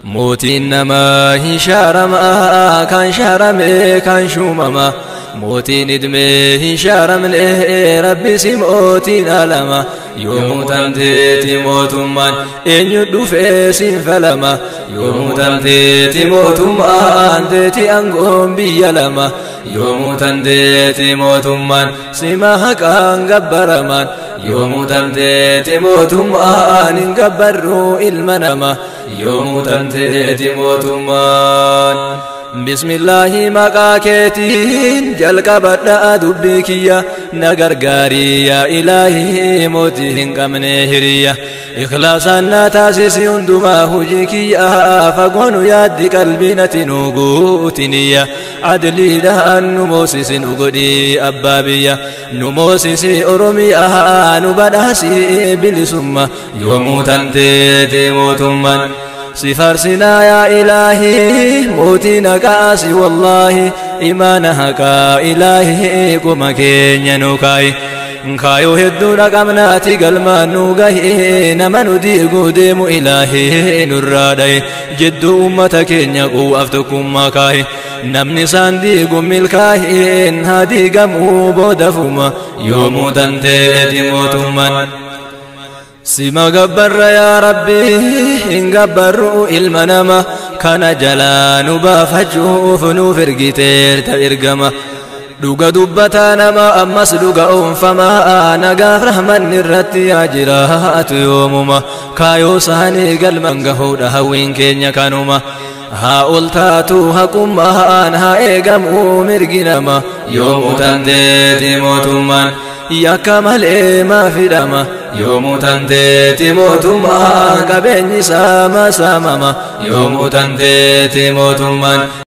Mootiin namaa hin shaaramaa kan shaarame kan shuumama. Mootiin idmee hin shaaramne Rabbisi mootiin alama. Yoomuu tanteeti mootummaan eenyu dhufee siin falama. Yoomuu tanteeti mootummaan teeti aangoon biyya lama. Yoomuu tanteeti mootummaan sima haqaan gabbaramaan. Yoomuu tanteeti mootummaan hin gabbarru ilma nama. Yoomuu tanteeti mootummaan. Bismillaahi maqaa keetiin jalqabadhaa dubbii kiyya na gargaarii yaa ilaahii mootii hin qabne hiriyya. Ikhlaasaan na taasisi hundumaa hojii kiyya fagoonu yaaddi qalbii natti nu guutiniyya. Adliidhaan nu moosisi nu godhii abbaa biyya nu moosisi Oromiyaa nu badhaasi bilisumma. Yoomuu tanteeti mootummaan. Sifarsinaa yaa ilaahii mootii naqaasi wallaahi imaana haqaa ilaahii qoma keenya nu kaayi. Kaayoo hedduu dhaqabnaati galmaan nu gahi nama nu diiguu deemu ilaahii nurraa dhaye jidduu uummata keenya quu'aaf tokkummaa kaayi. Namni isaan diigu milkaa'iin haa diigamuu boodafuma yoomuu tanteeti mootummaan. Sima gabbarra yaa Rabbi hin gabbarru ilma nama kana jalaa nu baafachuuf nuuf ergiteerta ergama. Dhuga dubbataa nama ammas dhuga oonfamaa nagaaf rahmanni irratti yaa jiraatu yoomuma. Kaayoo isaanii galman gahuudha hawwiin keenya kanuma. Haa ol taatu haqummaan haa eegamuu mirgi nama yoomuu tanteeti mootummaan. Yakka malee maa fidhama yoomuu tanteeti mootummaan qabeenyi saama saamama yoomuu tanteeti mootummaan.